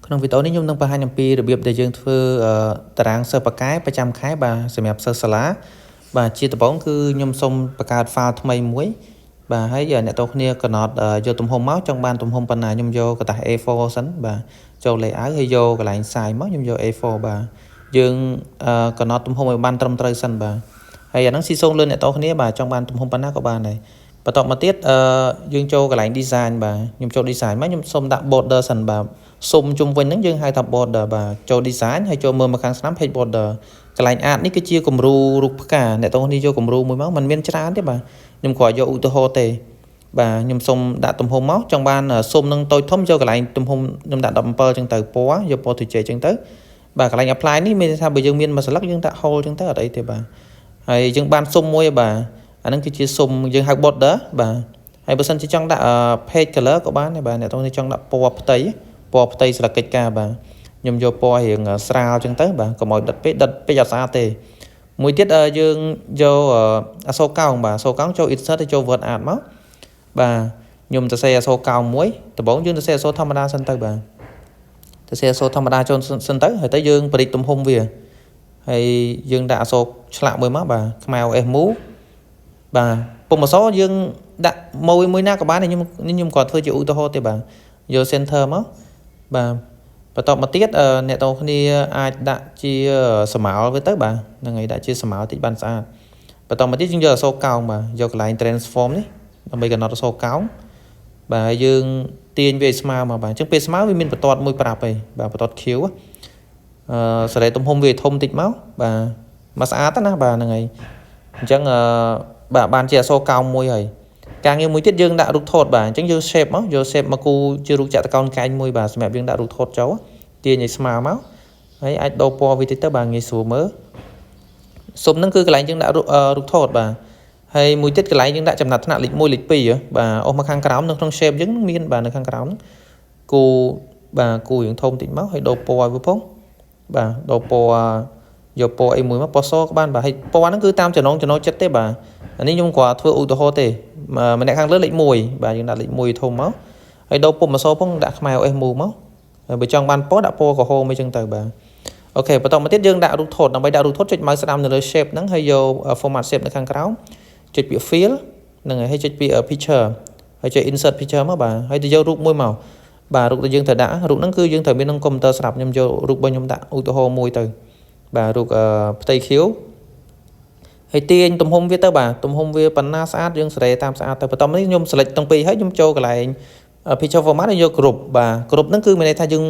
ក្នុងវីដេអូនេះខ្ញុំនឹងបង្ហាញអំពីរបៀបដែលយើងធ្វើតារាងសិស្សពូកែប្រចាំខែបាទសម្រាប់សិស្សសាលាបាទជាដំបូងគឺខ្ញុំសូមបង្កើត file ថ្មីមួយបាទហើយអ្នកទាំងគ្នាកំណត់យកទំហំមកចង់បានទំហំប៉ុណ្ណាខ្ញុំយកក្រដាស A4 សិនបាទចូល layout ហើយយកកន្លែង size មកខ្ញុំយក A4 បាទយើងកំណត់ទំហំឲ្យបានត្រឹមត្រូវសិនបាទហើយអាហ្នឹងស៊ីសូងលើអ្នកទាំងគ្នាបាទចង់បានទំហំប៉ុណ្ណាក៏បានដែរបន្ទាប់មកទៀតអឺយើងចូលកន្លែង design បាទខ្ញុំចូល design មកខ្ញុំសូមដាក់ border សិនបាទស៊ុំជុំវិញហ្នឹងយើងហៅថា border បាទចូល design ហើយចូលមើលមកខាងស្ដាំ page border កន្លែង art នេះគឺជាគំរូរូបផ្កាអ្នកទាំងនេះយកគំរូមួយមកมันមានច្រើនទេបាទខ្ញុំគ្រាន់យកឧទាហរណ៍ទេបាទខ្ញុំសូមដាក់ទំហំមកចង់បានស៊ុំនឹងតូចធំយកកន្លែងទំហំខ្ញុំដាក់17ចឹងទៅពណ៌យកពណ៌ទុជែចឹងទៅបាទកន្លែង apply នេះមានន័យថាបើយើងមានមួយស្លឹកយើងដាក់ hole ចឹងទៅអត់អីទេបាទហើយយើងបានស៊ុំមួយបាទអាហ្នឹងគឺជាស៊ុំយើងហៅ border បាទហើយបើសិនជាចង់ដាក់ page color ក៏បានដែរបាទអ្នកទាំងនេះចង់ដាក់ពណ៌ផ្ទៃពណ៌ផ្ទៃស្លឹកកិច្ចការបាទខ្ញុំយកពណ៌រៀងស្រាលចឹងទៅបាទកុំឲ្យដិតពេកដិតពេកអត់ស្អាតទេមួយទៀតយើងយកអក្សរកោងបាទអក្សរកោងចូល insert ទៅចូល word art មកបាទខ្ញុំសរសេរអក្សរកោងមួយដំបូងយើងសរសេរអក្សរធម្មតាសិនទៅបាទសរសេរអក្សរធម្មតាចូលសិនទៅហើយទៅយើងបរិចទំហំវាហើយយើងដាក់អក្សរឆ្លាក់មួយមកបាទខ្មែរ OS មូបាទពុំអក្សរយើងដាក់មួយមួយណាក៏បានខ្ញុំខ្ញុំគាត់ធ្វើជាឧទាហរណ៍ទេបាទយក center មកបាទបន្តមកទៀតអ្នកទាំងគ្នាអាចដាក់ជាស្រមោលវាទៅបាទហ្នឹងហើយដាក់ជាស្រមោលតិចបានស្អាតបន្តមកទៀតយើងយកអក្សរកោងបាទយកកន្លែង transform នេះដើម្បីកំណត់អក្សរកោងបាទហើយយើងទាញវាឲ្យស្មើមកបាទអញ្ចឹងពេលស្មើវាមានបន្ទាត់មួយប្រាប់ហើយបាទបន្ទាត់ Q អឺសេរីទំហំវាធំតិចមកបាទមកស្អាតណាបាទហ្នឹងហើយអញ្ចឹងអឺបាទបានជាអក្សរកោងមួយហើយការងារមួយទៀតយើងដាក់រូបថតបាទអញ្ចឹងយើង shape មកយក shape មកគូជារូបចតុកោណកែងមួយបាទសម្រាប់យើងដាក់រូបថតចូលទាញឲ្យស្មើមកហើយអាចដូរពណ៌វាតិចទៅបាទងាយស្រួលមើលស៊ុំហ្នឹងគឺកន្លែងយើងដាក់រូបថតបាទហើយមួយទៀតកន្លែងយើងដាក់ចំណាត់ថ្នាក់លេខ1លេខ2បាទអស់មកខាងក្រោមនៅក្នុង shape យើងមានបាទនៅខាងក្រោមគូបាទគូរៀងធំតិចមកហើយដូរពណ៌ឲ្យវាផងបាទដូរពណ៌យកពណ៌អីមួយមកពណ៌សក៏បានបាទហើយពណ៌ហ្នឹងគឺតាមចំណងចំណូលចិត្តទេបាទអានេះខ្ញុំគ្រាន់ធ្វើឧទាហរណ៍ទេម្នាក់ខាងលើលេខ1បាទយើងដាក់លេខ1ធំមកហើយដូរពុម្ពអក្សរផងដាក់ខ្មែរ OS មូមកហើយបើចង់បានពណ៌ដាក់ពណ៌ក្រហមអីចឹងទៅបាទ OK បន្តមកទៀតយើងដាក់រូបថតដើម្បីដាក់រូបថតចុច mouse ស្ដាំនៅលើ shape ហ្នឹងហើយយក format shape នៅខាងក្រោមចុចពាក្យ fill ហ្នឹងហើយចុចពាក្យ picture ហើយចុច insert picture មកបាទហើយទៅយករូបមួយមកបាទរូបដែលយើងត្រូវដាក់រូបហ្នឹងគឺយើងត្រូវមានក្នុងកុំព្យូទ័រស្រាប់ខ្ញុំយករូបរបស់ខ្ញុំដាក់ឧទាហរណ៍មួយទៅបាទរូបផ្ទៃខៀវហើយទាញទំហំវាទៅបាទទំហំវាប៉ុណ្ណាស្អាតយើងសេរីតាមស្អាតទៅបន្តមកនេះខ្ញុំ select ទាំងពីរហើយខ្ញុំចូលកន្លែង picture format ហើយយក group បាទ group ហ្នឹងគឺមានន័យថាយើង